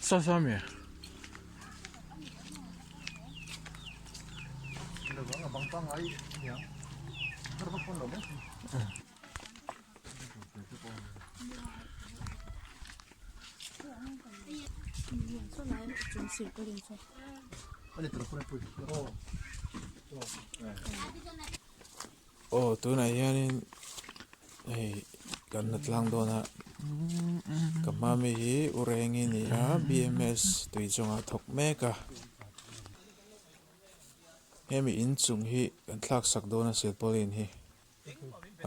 Saw saw ami? Aw tunah hianin hei kan la tlang dawn a ka hma mi hi u Rengi a ni a B M S tui chungah a thawk mek a hemi inchung hi kan thlak sak dawn a silpauline hi.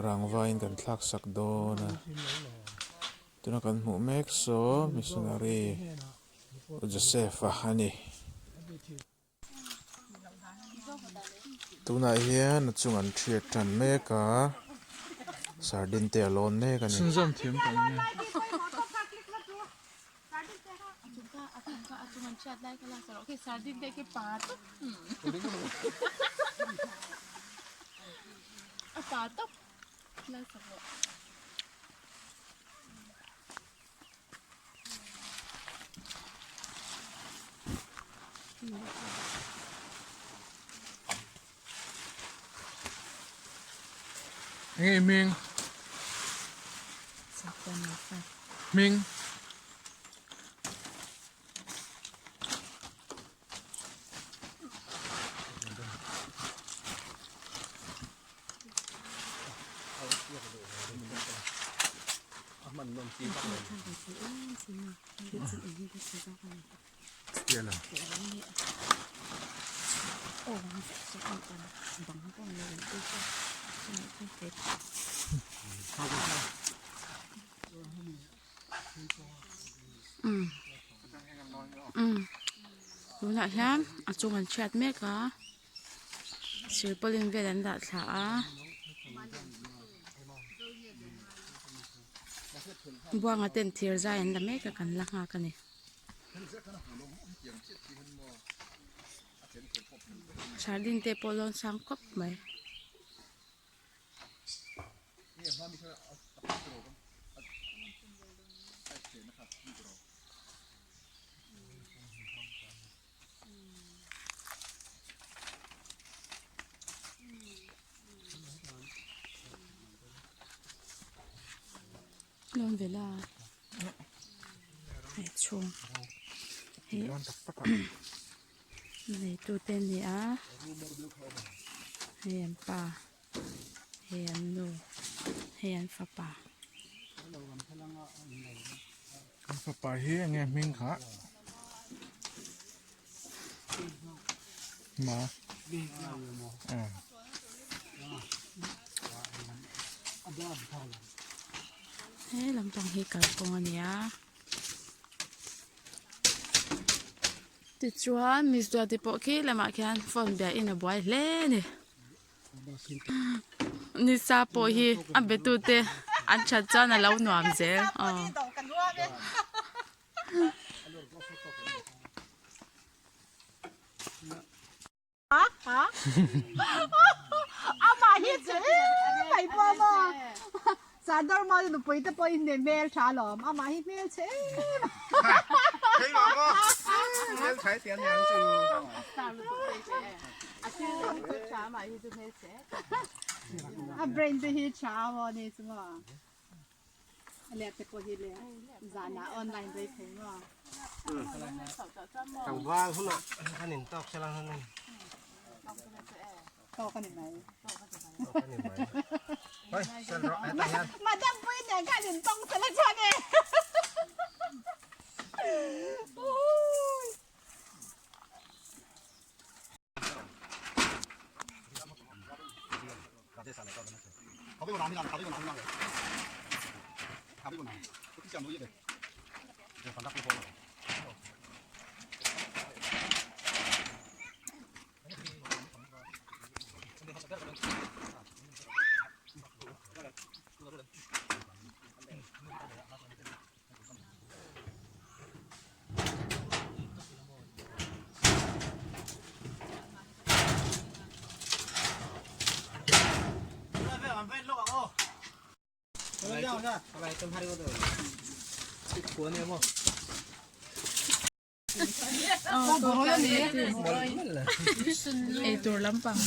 Rangva in kan thlak sak dawn a tuna kan hmuh mek saw missionary Joseph a ani tunah hian a chung an thiat tan mek a sardine te a lawn mek ani. A pa tawp la sak rawh. Enge i hming? Hming? Tunah hian a chung an chhiat mek a silpaulin vel an dah thla a buanga ten thir zai an la mek a kan la nghak a ni. Sardine te pawh lawn sang khawp mai. Lawn ve la hei chhung hi neitu te an ni a hei an pa. Hei an nu hei an fapa. An fapa hi enge hming kha ma He lampang hi kalkawng a ni a. Tichuan Miss Duati pawh khi lamah khian phone biah in a buai hle a ni. Nisa pawh hi a be tute an that chuan a lo nuam zel aw. A brain te hi tha maw ni chu maw a leh te pawh hi le zanah online rei thei maw. Tlangval hunah kan in tawk sela han ani. Tawk ani mai. Tawk ani mai. Hoi, sel rawh hetah hian. Madam pui nen khan in tawng sela chuan e. Eitur lampang.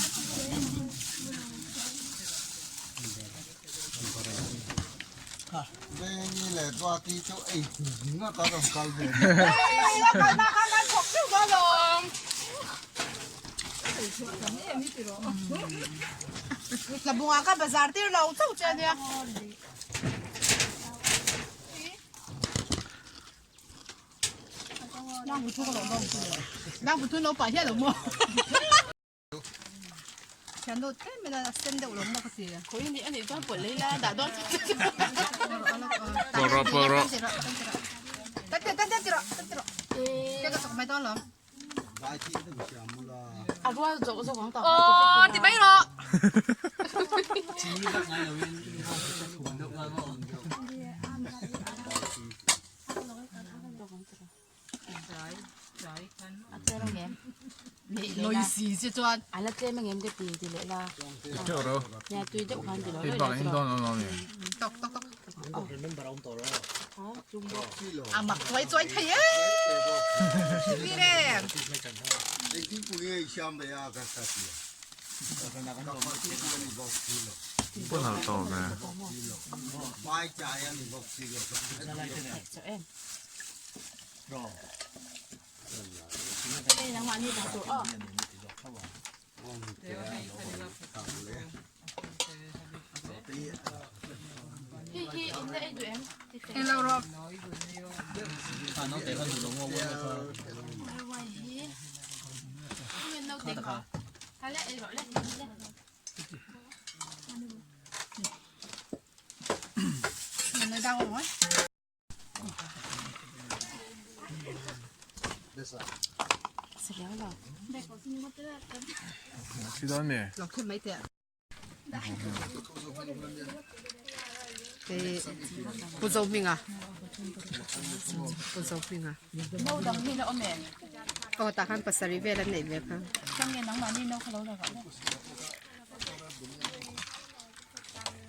Pu Zohminga Pu Zohminga aw tah khan pasarih vel an neih ve kha.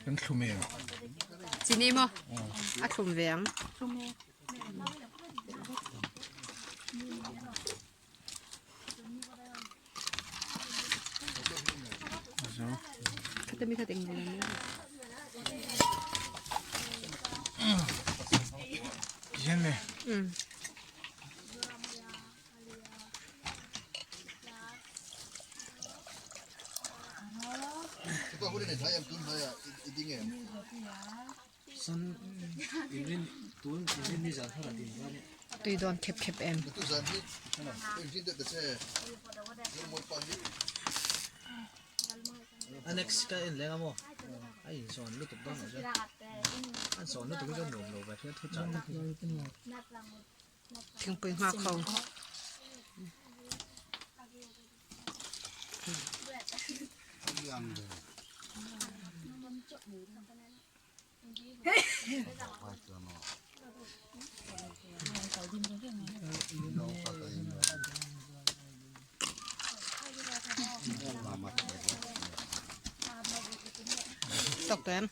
Kan thlum em? Chini maw? A thlum ve ang. Khata mi khat eng vel an Hian le. Tui dawn khep khep em. Thingpui nghak ho. Tawk tawh em?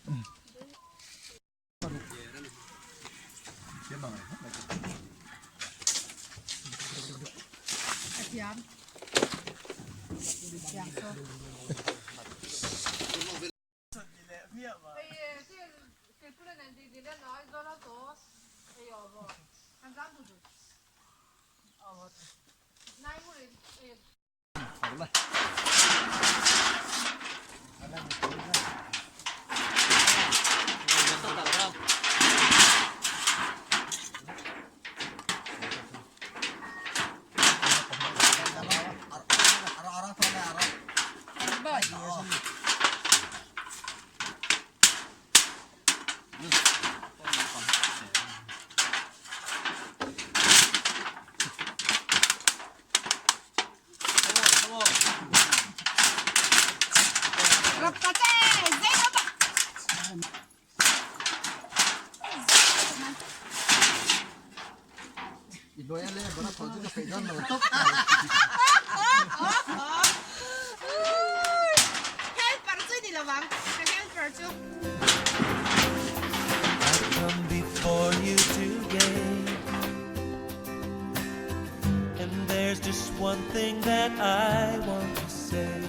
one thing that I want to say.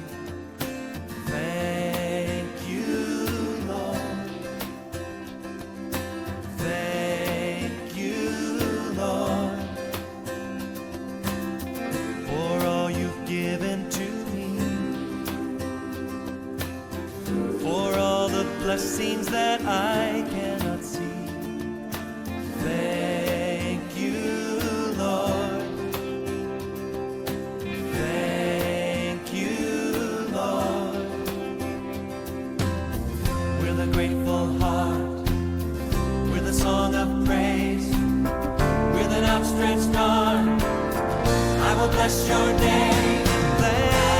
Thank you, Lord. Thank you, Lord, for all you've given to me, for all the blessings that I cannot see. Thank you, Lord. Thank you, Lord. With a grateful heart, with a song of praise, with an outstretched arm, I will bless your name. Thank